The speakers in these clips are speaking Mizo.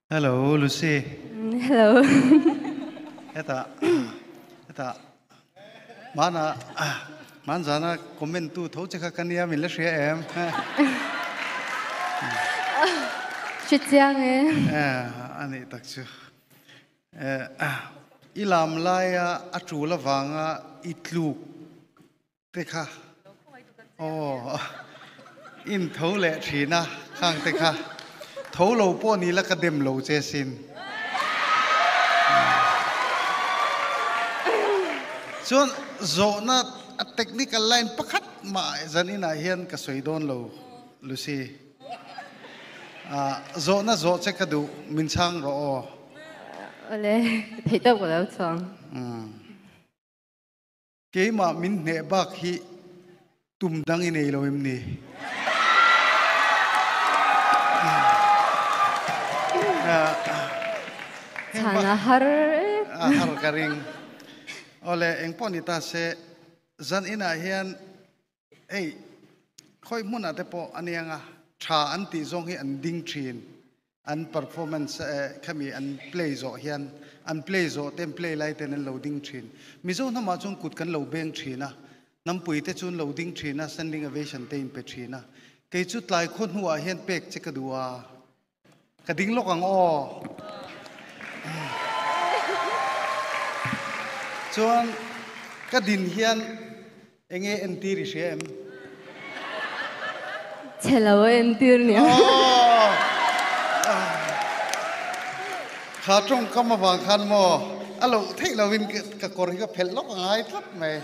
Hello Lucy. Hello. Hetah hetah mana manzana comment tu tho che kha ka nia min la hria em. Hre chiang e. Eh ani tak chu. Eh i lam laia a tul avanga i tluk te kha aw in tho leh thin a khang te kha tho lo pawh ni la ka dem lo che sin chuan zawhna a technical line pakhat mah zan inah hian ka sawi dawn lo Lucy zawhna zawh che ka duh min chhang rawh aw. Awle theih tawp ka lo chhuang. Keimah min hneh bak hi tum dang i nei lo em ni? Chhan a har e. A har ka ring. Awle engpawh ni ta se zan inah hian hei khawi hmunah te pawh a nia nga tha an tih zawng hi an ding thin. An performance khami an play zawh hian an play zawh te an play lai ten an lo ding thin. Mizo hnamah chuan kut kan lo beng thin a, hnampui te chu an lo ding thin a, standing ovation te in pe thin a. Kei chu tlai khaw hnuah hian pek che ka duh a, ka ding lawk ang aw. Chuan ka din hian Enge entir i hria em? Chhe lo a entir nia. Kha tawngkam avang khan maw a loh theih lovin ka kawr hi ka phelh lawk a ngai tlat mai.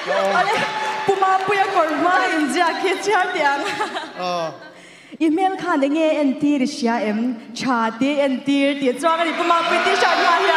Awle, Pu Mampuia kawr hma inziak hi chhiar teh ang. I hmel khan enge entir i hria em? Tha te entir tih chuang a ni Pu Mampuia t-shirt hma hian.